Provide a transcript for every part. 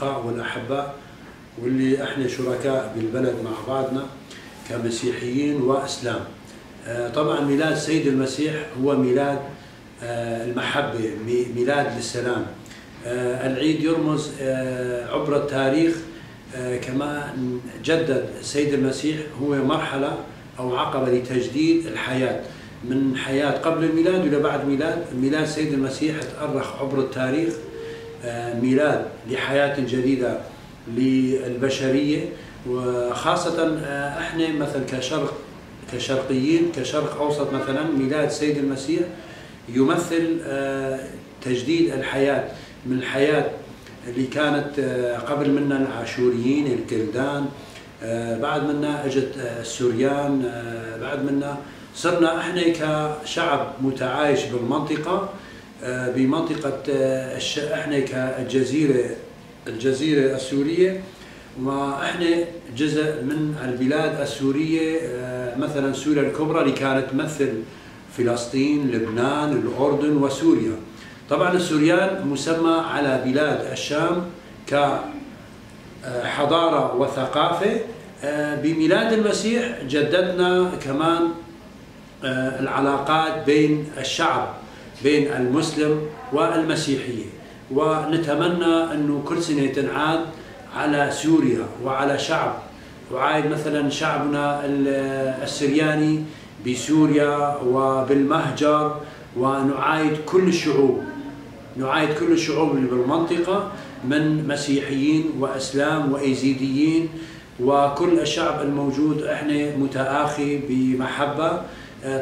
الأصدقاء والأحباء واللي احنا شركاء بالبلد مع بعضنا كمسيحيين وإسلام. طبعا ميلاد السيد المسيح هو ميلاد المحبة، ميلاد للسلام. العيد يرمز عبر التاريخ، كما جدد السيد المسيح هو مرحلة أو عقبة لتجديد الحياة من حياة قبل الميلاد إلى بعد ميلاد. ميلاد السيد المسيح تأرخ عبر التاريخ، ميلاد لحياة جديدة للبشرية، وخاصة احنا مثلا كشرقيين كشرق أوسط مثلا ميلاد السيد المسيح يمثل تجديد الحياة من الحياة اللي كانت قبل منا العاشوريين الكلدان، بعد منا اجت السوريان، بعد منا صرنا احنا كشعب متعايش بالمنطقة، بمنطقة احنا كالجزيرة الجزيرة السورية، واحنا جزء من البلاد السورية، مثلا سوريا الكبرى اللي كانت تمثل فلسطين، لبنان، الأردن وسوريا. طبعا السوريان مسمى على بلاد الشام كحضارة وثقافة. بميلاد المسيح جددنا كمان العلاقات بين الشعب، بين المسلم والمسيحية، ونتمنى أنه كل سنة تنعاد على سوريا وعلى شعب، وعايد مثلا شعبنا السرياني بسوريا وبالمهجر، ونعايد كل الشعوب، نعايد كل الشعوب اللي بالمنطقة من مسيحيين وإسلام وإيزيديين وكل الشعب الموجود. احنا متآخي بمحبة.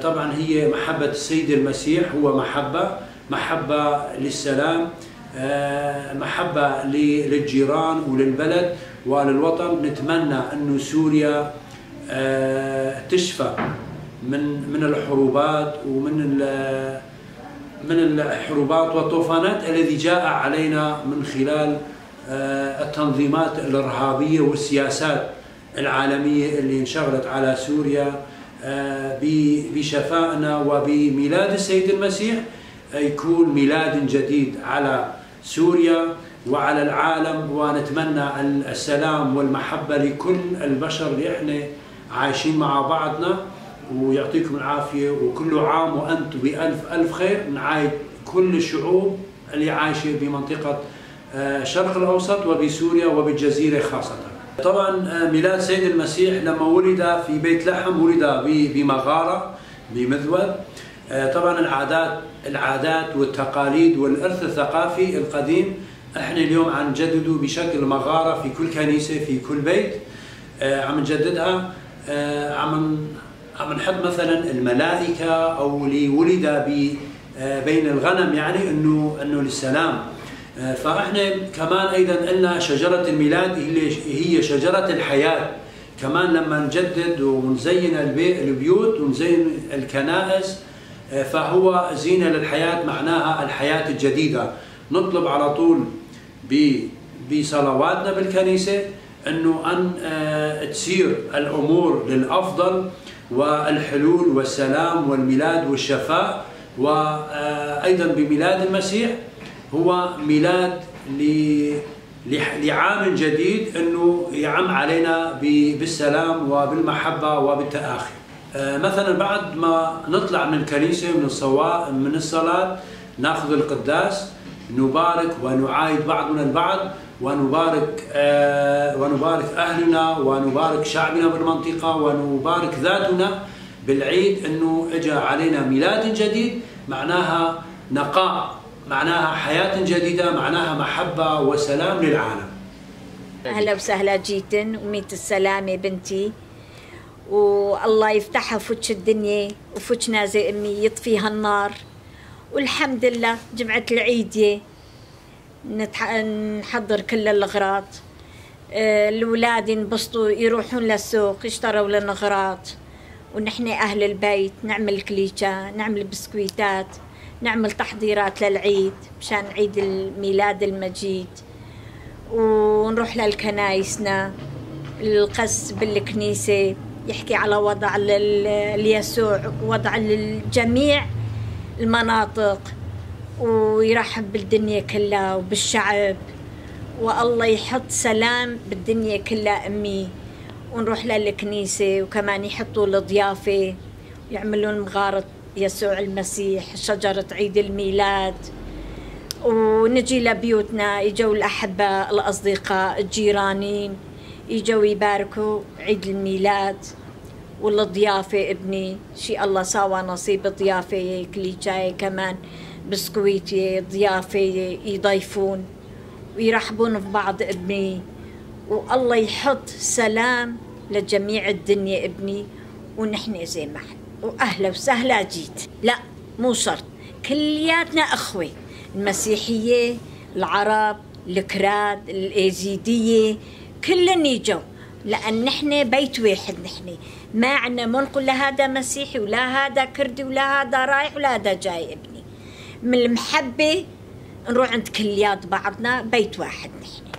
طبعا هي محبة السيد المسيح، هو محبة، محبة للسلام، محبة للجيران وللبلد وللوطن. نتمنى أنه سوريا تشفى من الحروبات ومن من الحروبات والطوفانات الذي جاء علينا من خلال التنظيمات الإرهابية والسياسات العالمية اللي انشغلت على سوريا. بشفائنا وبميلاد السيد المسيح يكون ميلاد جديد على سوريا وعلى العالم، ونتمنى السلام والمحبة لكل البشر اللي احنا عايشين مع بعضنا. ويعطيكم العافية، وكل عام وأنتم بألف ألف خير. نعايد كل الشعوب اللي عايشة بمنطقة الشرق الأوسط وبسوريا وبالجزيرة خاصة. طبعا ميلاد سيد المسيح لما ولد في بيت لحم ولد بمغارة بمذود. طبعا العادات والتقاليد والإرث الثقافي القديم احنا اليوم عم نجدده بشكل مغارة في كل كنيسة في كل بيت، عم نجددها، عم نحط مثلا الملائكة أو اللي ولد بين الغنم، يعني انه للسلام. فاحنا كمان ايضا لنا شجرة الميلاد اللي هي شجرة الحياة. كمان لما نجدد ونزين البيوت ونزين الكنائس فهو زينة للحياة، معناها الحياة الجديدة. نطلب على طول بصلواتنا بالكنيسة انه ان تسير الامور للافضل والحلول والسلام والميلاد والشفاء. وايضا بميلاد المسيح هو ميلاد لعام جديد انه يعم علينا بالسلام وبالمحبه وبالتآخي. مثلا بعد ما نطلع من الكنيسة من الصلاة ناخذ القداس، نبارك ونعايد بعضنا البعض، ونبارك اهلنا ونبارك شعبنا بالمنطقة ونبارك ذاتنا بالعيد انه اجى علينا ميلاد جديد، معناها نقاء، معناها حياة جديدة، معناها محبة وسلام للعالم. أهلا وسهلا جيتن وميت السلامة بنتي، والله يفتحها فوتش الدنيا وفوتش نازي أمي يطفيها النار. والحمد لله جمعة العيدية نحضر كل الأغراض، الأولاد ينبسطوا يروحون للسوق يشتروا لنا أغراض، ونحن أهل البيت نعمل كليتشة، نعمل بسكويتات، نعمل تحضيرات للعيد مشان عيد الميلاد المجيد، ونروح للكنايسنا. القس بالكنيسة يحكي على وضع اليسوع، وضع للجميع المناطق، ويرحب بالدنيا كلها وبالشعب، والله يحط سلام بالدنيا كلها أمي. ونروح للكنيسة وكمان يحطوا الضيافة، يعملون مغارة يسوع المسيح، شجرة عيد الميلاد، ونجي لبيوتنا، يجوا الأحبة، الأصدقاء، الجيرانين، يجوا يباركوا عيد الميلاد والضيافة. ابني شي الله سوى نصيب ضيافة، كليجاي كمان بسكويتي ضيافة، يضيفون ويرحبون في بعض ابني. والله يحط سلام لجميع الدنيا ابني، ونحن زي ما احنا. وأهلا وسهلا جيت. لا مو شرط، كلياتنا أخوة، المسيحية، العرب، الكراد، الإيزيدية، كلن يجوا، لأن نحن بيت واحد. نحن ما عنا منقول لا هذا مسيحي ولا هذا كردي ولا هذا رايح ولا هذا جاي ابني. من المحبة نروح عند كليات بعضنا، بيت واحد نحن.